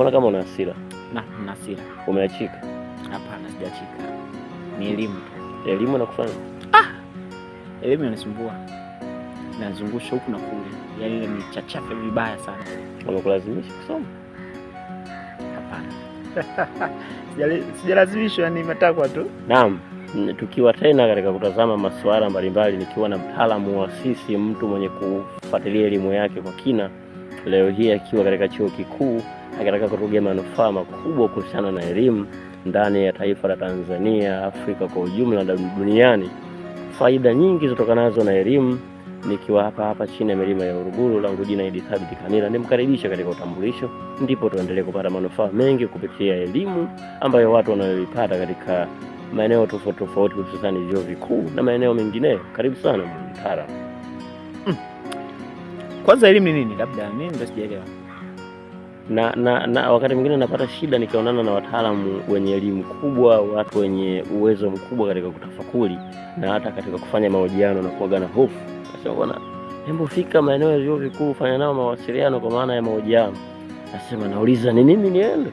Mbona kama una hasira? Na na hasira. Umeachika? Hapana, sijaachika. Ni elimu tu. Elimu inakufanya? Elimu inanisumbua. Inanizungusha huku na kule. Yaani inanichachafya vibaya sana. Wamekulazimisha kusoma? Hapana. Sijalazimishwa, ni matakwa tu. Naam, tukiwa tena katika kutazama masuala mbalimbali, nikiwa na mtaalamu wa sisi, mtu mwenye kufuatilia elimu yake kwa kina, leo hii akiwa katika chuo kikuu akitaka kutugia manufaa makubwa kuhusiana na elimu ndani ya taifa la Tanzania, Afrika kwa ujumla na duniani, faida nyingi zitokanazo na elimu. Nikiwa hapa hapa chini ya milima ya Uruguru, langu jina Idi Thabit Kanila, nimkaribisha katika utambulisho, ndipo tuendelee kupata manufaa mengi kupitia elimu ambayo watu wanayoipata katika maeneo tofauti tofauti, hususani vyuo vikuu na maeneo mengineyo. Karibu sana mtaalamu. Kwanza elimu ni nini? Labda mimi ndo sijaelewa. Na wakati mwingine napata shida nikionana na wataalamu wenye elimu kubwa, watu wenye uwezo mkubwa katika kutafakuri na hata katika kufanya mahojiano, na kuwaga na hofu. Nasema bwana, hebu fika maeneo ya vyuo vikuu, fanya nao mawasiliano kwa maana ya mahojiano. Nasema nauliza, ni mimi niende?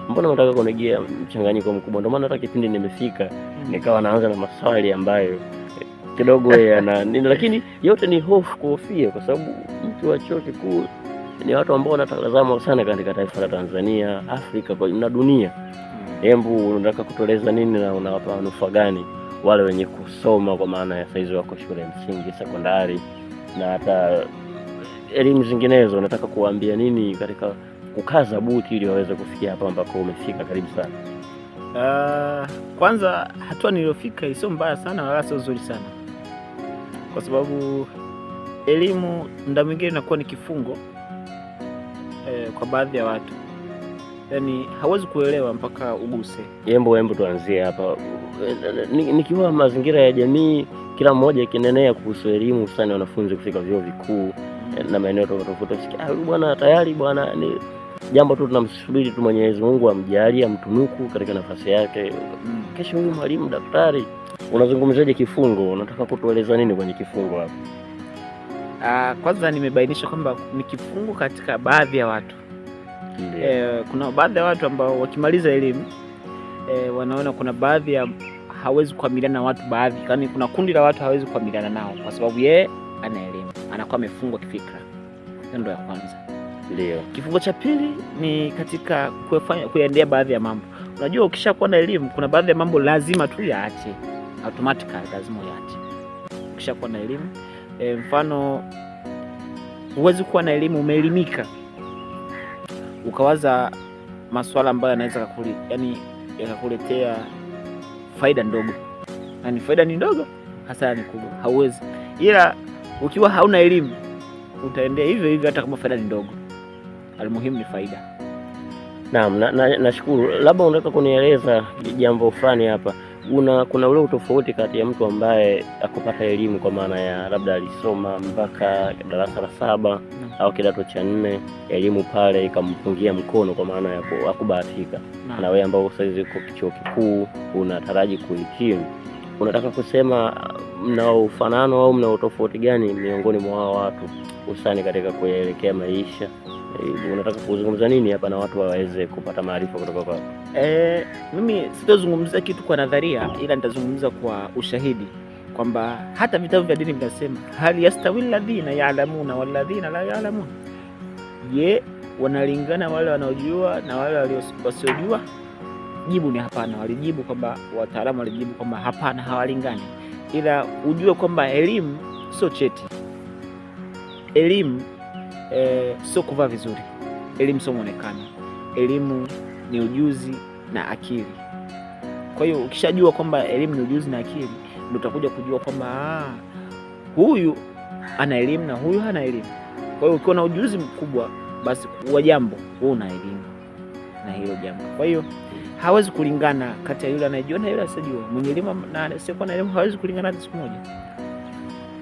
Mbona nataka kunigia mchanganyiko mkubwa? Ndio maana hata kipindi nimefika nikawa naanza na maswali ambayo kidogo yana nini, lakini yote ni hofu, kuhofia, kwa sababu mtu wa chuo kikuu ni watu ambao wanatazamwa sana katika taifa la Tanzania, Afrika kwa na dunia. Hebu unataka kutueleza nini na unawapa manufaa gani wale wenye kusoma, kwa maana ya saizi wako shule ya msingi, sekondari na hata elimu zinginezo? Unataka kuwaambia nini katika kukaza buti ili waweze kufikia hapa ambako umefika? Karibu sana. Kwanza hatua niliyofika sio mbaya sana wala sio nzuri sana, kwa sababu elimu muda mwingine inakuwa ni kifungo kwa baadhi ya watu, yaani hawezi kuelewa mpaka uguse. Hembu tuanzie hapa. Nikiwa mazingira ya jamii, kila mmoja ikinenea kuhusu elimu, hususani wanafunzi kufika vyuo vikuu na maeneo tofauti tofauti, sikia bwana tayari bwana, ni jambo tu tunamsubiri tu Mwenyezi Mungu amjalie, amtunuku katika nafasi yake. Kesho huyu mwalimu, daktari. Unazungumziaje kifungo? Unataka kutueleza nini kwenye kifungo hapa? Kwanza nimebainisha kwamba ni kifungo katika baadhi ya watu. Kuna baadhi ya watu ambao wakimaliza elimu wanaona kuna baadhi ya hawezi kuamiliana na watu baadhi, yaani kuna kundi la watu hawezi kuamiliana nao kwa sababu yeye ana elimu, anakuwa amefungwa kifikra. Hiyo ndio ya kwanza. Ndio. Kifungo cha pili ni katika kuendea baadhi ya mambo. Unajua, ukishakuwa na elimu kuna baadhi ya mambo lazima tu yaache, automatically lazima uyaache ukishakuwa na elimu. Mfano, huwezi kuwa na elimu, umeelimika, ukawaza masuala ambayo yanaweza yani yakakuletea faida ndogo, yani faida ni ndogo, hasara ni kubwa, hauwezi. Ila ukiwa hauna elimu utaendea hivyo hivyo, hata kama faida ni ndogo, almuhimu ni faida. Naam, nashukuru. Labda unataka kunieleza jambo fulani hapa. Kuna ule utofauti kati ya mtu ambaye akupata elimu kwa maana ya labda alisoma mpaka darasa la saba au kidato cha nne, elimu pale ikampungia mkono kwa maana ya hakubahatika, na wewe ambao saizi uko chuo kikuu unataraji kuhitimu, unataka kusema mna ufanano au mna utofauti gani miongoni mwa hao watu hususani katika kuelekea maisha? Unataka kuzungumza nini hapa na watu waweze kupata maarifa kutoka kwako? Mimi sitozungumzia kitu kwa nadharia, ila nitazungumza kwa ushahidi kwamba hata vitabu vya dini vinasema hal yastawi alladhina ya'lamuna walladhina la ya'lamun. Je, wanalingana wale wanaojua na wale wasiojua? Jibu ni hapana. Walijibu kwamba wataalamu walijibu kwamba hapana, hawalingani. Ila ujue kwamba elimu sio cheti, elimu sio kuvaa vizuri, elimu sio muonekano, elimu ni ujuzi na akili. Kwa hiyo ukishajua kwamba elimu ni ujuzi na akili, ndio utakuja kujua kwamba huyu ana elimu na huyu hana elimu. Kwa hiyo ukiwa na ujuzi mkubwa, basi wa jambo wewe una elimu na hilo jambo. Kwa hiyo hawezi kulingana kati ya yule anayejua na yule asiyejua. Mwenye elimu na asiyekuwa na elimu hawezi kulingana hata siku moja.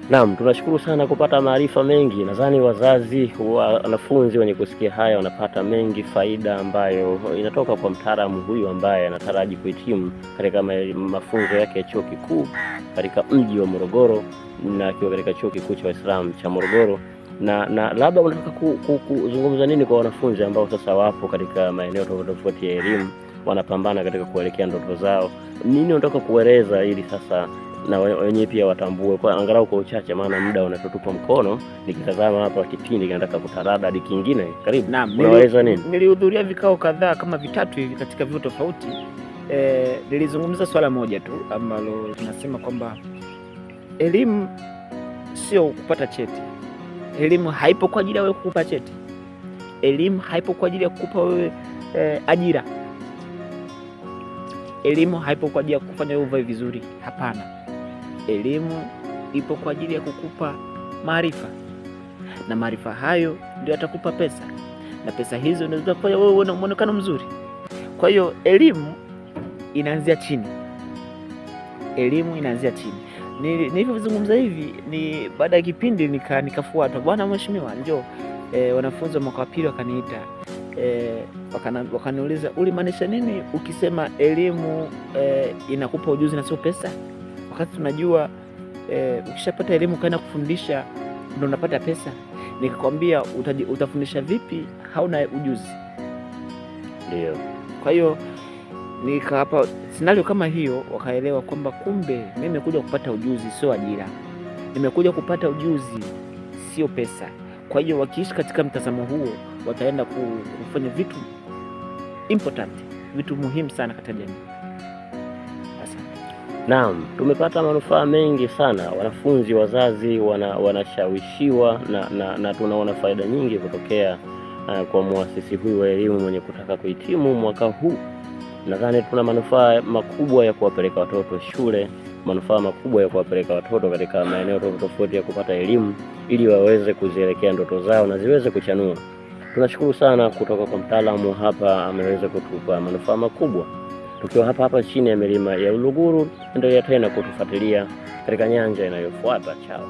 Naam, tunashukuru sana kupata maarifa mengi. Nadhani wazazi, wanafunzi wenye kusikia haya wanapata mengi faida ambayo inatoka kwa mtaalamu huyu ambaye anataraji kuhitimu katika mafunzo yake ya chuo kikuu katika mji wa Morogoro na akiwa katika chuo kikuu cha Waislamu cha Morogoro. Na labda unataka kuzungumza nini kwa wanafunzi ambao sasa wapo katika maeneo tofauti tofauti ya elimu, wanapambana katika kuelekea ndoto zao? Nini unataka kueleza ili sasa na wenyewe pia watambue kwa angalau kwa uchache, maana muda unatutupa mkono. Nikitazama hapa kipindi kinataka kutarada hadi kingine. Karibu. Naam, unaeleza nini? Nilihudhuria vikao kadhaa kama vitatu hivi katika vyuo tofauti. Nilizungumza swala moja tu ambalo linasema kwamba elimu sio kupata cheti. Elimu haipo kwa ajili ya wewe kukupa cheti. Elimu haipo kwa ajili ya kukupa wewe ajira. Elimu haipo kwa ajili ya kukufanya wewe uvae vizuri. Hapana. Elimu ipo kwa ajili ya kukupa maarifa, na maarifa hayo ndio yatakupa pesa, na pesa hizo ndio zitakufanya wewe uwe na muonekano mzuri. Kwa hiyo elimu inaanzia chini. Elimu inaanzia chini. Nilivyozungumza hivi ni baada ya kipindi nikafuatwa, bwana mheshimiwa, njoo. Wanafunzi wa mwaka wa pili wakaniita, wakaniuliza ulimaanisha nini ukisema elimu inakupa ujuzi na sio pesa, wakati tunajua ukishapata elimu ukaenda kufundisha ndio unapata pesa. Nikakwambia utafundisha vipi hauna ujuzi? Ndio. Kwa hiyo nikawapa scenario kama hiyo, wakaelewa kwamba kumbe mimi nimekuja kupata ujuzi sio ajira, nimekuja kupata ujuzi sio pesa. Kwa hiyo wakiishi katika mtazamo huo, wataenda kufanya vitu important, vitu muhimu sana katika jamii. Asante. Naam, tumepata manufaa mengi sana. Wanafunzi, wazazi wanashawishiwa na tunaona faida nyingi kutokea kwa muasisi huyu wa elimu mwenye kutaka kuhitimu mwaka huu. Nadhani tuna manufaa makubwa ya kuwapeleka watoto shule, manufaa makubwa ya kuwapeleka watoto katika maeneo tofauti tofauti ya kupata elimu ili waweze kuzielekea ndoto zao na ziweze kuchanua. Tunashukuru sana kutoka kwa mtaalamu hapa, ameweza kutupa manufaa makubwa. Tukiwa hapa hapa chini ya milima ya Uluguru, endelea tena kutufuatilia katika nyanja inayofuata. Chao.